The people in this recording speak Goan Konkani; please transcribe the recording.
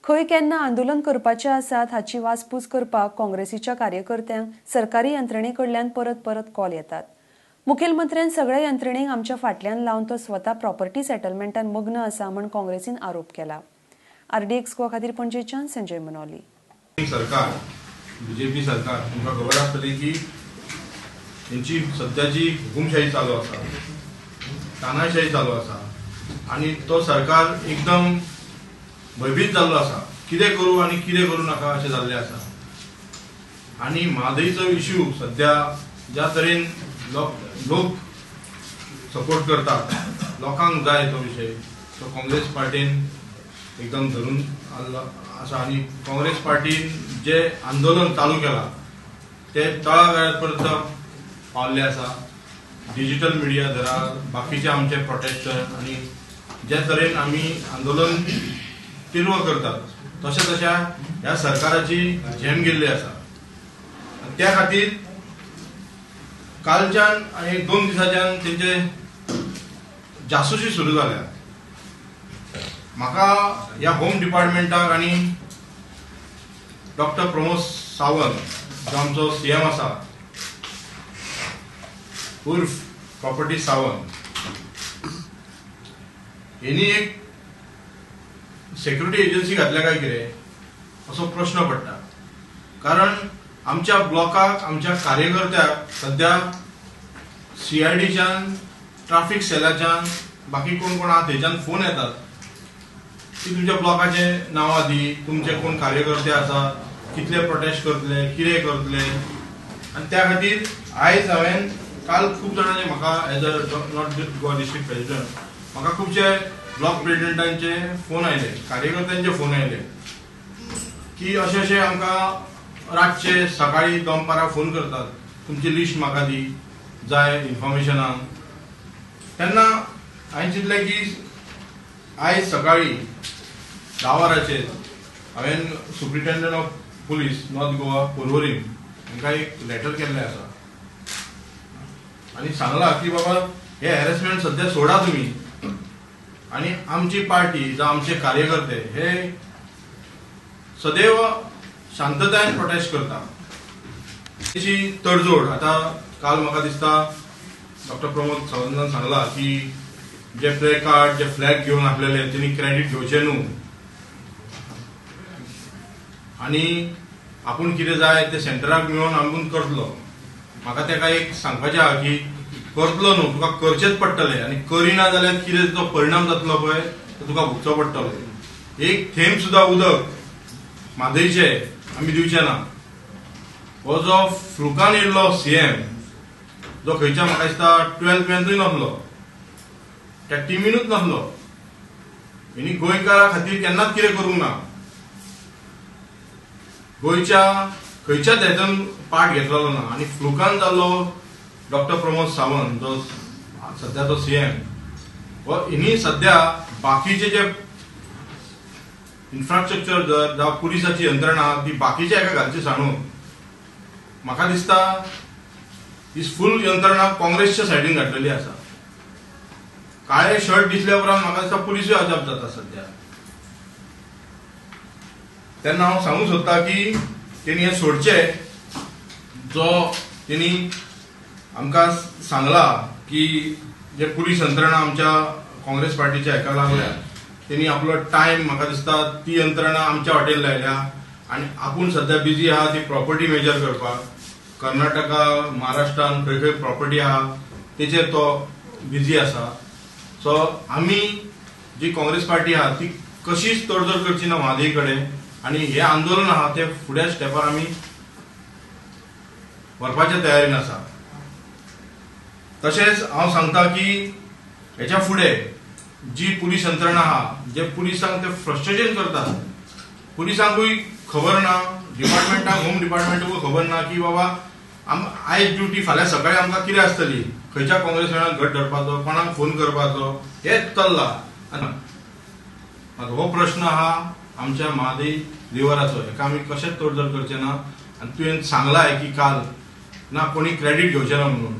खंय केन्ना आंदोलन करपाचें आसात हाची वासपूस करपाक काँग्रेसीच्या कार्यकर्त्यांक सरकारी यंत्रणे कडल्यान परत परत कॉल येतात. मुखेलमंत्र्यान सगळ्या यंत्रणेक आमच्या फाटल्यान लावन तो स्वता प्रॉपर्टी सेटलमेंटान मग्न आसा म्हण काँग्रेसीन आरोप केला. आरडीएक्स गोवा खातीर पणजेच्यान संजय मनोली. सरकार, बीजेपी सरकार, तुमकां खबर आसतली की हेंची सद्याची हुकुमशाही चालू आसा, तानाशाही चालू आसा आनी तो सरकार एकदम भयभीत जाल्लो आसा. कितें करूं आनी कितें करूं नाका अशें जाल्लें आसा. आनी म्हादईचो इश्यू सद्या ज्या तरेन लोक सपोर्ट करतात, लोकांक जाय तो विशय, तो काँग्रेस पार्टीन एकदम धरून आल्लो आसा. आनी काँग्रेस पार्टीन जे आंदोलन चालू केलां ते तळागाळा पर्यंत पावल्ले आसा. डिजिटल मिडिया धरा, बाकीचे आमचे प्रोटेस्टर आनी जे तरेन आमी आंदोलन तीव्र करतात तशें तशें ह्या सरकाराची झेम गेल्ली आसा. आनी त्या खातीर कालच्यान आनी 2 दिसाच्यान तेंचे जासूसी सुरू जाल्या. म्हाका ह्या होम डिपार्टमेंटाक आनी डॉक्टर प्रमोद सावंत जो आमचो सीएम आसा, उर्फ प्रॉपर्टी सावंत, हेणी एक सेक्युरिटी एजन्सी घातल्या काय कितें असो प्रश्न पडटा. कारण आमच्या ब्लॉकाक, आमच्या कार्यकर्त्याक सद्या सीआयडीच्यान, ट्राफीक सेलाच्यान, बाकी कोण कोण आहा थंयच्यान फोन येतात की तुमच्या ब्लॉकाचे नांवां दी, तुमचे कोण कार्यकर्ते आसा, कितले प्रोटेस्ट करतले, कितें करतले. आनी त्या खातीर आयज हांवें काल खूब जाणांचे म्हाका as a North Goa district president म्हाका खुबशे ब्लॉक प्रेसिडेंटांचे फोन आयले, कार्यकर्त्यांचे फोन आयले की अशें अशें आमकां रातचे, सकाळी, दनपारां फोन करतात, तुमची लिस्ट म्हाका दी जाय इन्फॉर्मेशनाक. तेन्ना हांवें चिंतलें की आयज सकाळी 10 वरांचेर हांवें Superintendent of Police, North Goa, Porvorim हांकां एक लेटर केल्लें आसा आनी सांगलां की बाबा, हे हॅरेसमेंट सद्या सोडा तुमी आनी आमची पार्टी जावं आमचे कार्यकर्ते हे सदैव शांततायेन प्रोटेस्ट करता. तेची तडजोड आतां काल म्हाका दिसता डॉक्टर प्रमोद सावंतान सांगला की जे प्ले कार्ड, जे फ्लॅग घेवन आसलेले तेणी क्रेडीट घेवचे न्हू आनी आपूण कितें जाय ते सेंटराक मेळोन आपूण करतलो. म्हाका तेका एक सांगपाचें आहा की करतलो न्हू, तुका करचेंच पडटलें आनी करिना जाल्यार कितें तो परिणाम जातलो पळय तो तुका भोगचो पडटलो. एक थेंब सुद्दां उदक म्हादयचें आमी दिवचे ना. हो जो फ्लुकान येयल्लो सीएम, जो खंयच्या म्हाका दिसता 12th मेनूय नासलो, त्या टिमीनूच नासलो, हेणी गोंयकारा खातीर केन्नाच कितें करूंक ना, गोंयच्या खंयच्याच हेतून पार्ट घेतलेलो ना आनी फ्लुकान जाल्लो डॉक्टर प्रमोद सावंत जो सद्याचो सीएम हो, हिनी सद्या बाकीचे जे इन्फ्रास्ट्रक्चर जर जावं पुलिसाची यंत्रणा आहा ती बाकीच्या हेका घालची सांडून म्हाका दिसता ही फूल यंत्रणा काँग्रेसच्या सायडीन घातलेली आसा. काळे शर्ट दिसल्या उपरांत म्हाका दिसता पुलिसूय अजाप जाता सद्या. तेन्ना हांव सांगूंक सोदता की तेणी हें सोडचें. जो तेणी आमकां सांगला की जे पुलीस यंत्रणा आमच्या काँग्रेस पार्टीच्या हेका लागल्या, तेणी आपलो टायम म्हाका दिसता ती यंत्रणा आमच्या वाटेन लायल्या आनी आपूण सद्या बिजी आहा ती प्रॉपर्टी मेजर करपाक. कर्नाटका, महाराष्ट्रान खंय खंय प्रॉपर्टी आहा तेचेर तो बिजी आसा. सो आमी जी काँग्रेस पार्टी आहा ती कशीच तडजोड करची ना म्हादई कडेन आनी हे आंदोलन आहा ते फुड्या स्टेपार आमी व्हरपाच्या तयारीन आसा. तशेंच हांव सांगता की हेच्या फुडें जी पुलीस यंत्रणा आहा, जे पुलिसांक ते फ्रस्ट्रेशन करतात, पुलिसांकूय खबर ना, डिपार्टमेंटाक, होम डिपार्टमेंटाकूय खबर ना की बाबा आयज ड्युटी, फाल्यां सकाळी आमकां कितें आसतली, खंयच्या काँग्रेसमॅनाक घट धरपाचो, कोणाक फोन करपाचो, हेच चल्लां. आनी हो प्रश्न आहा आमच्या म्हादई रिवराचो, हेका आमी कशेंच तडजोड करचे ना. आनी तुवें सांगलाय की काल ना कोणी क्रेडीट घेवचें ना म्हणून.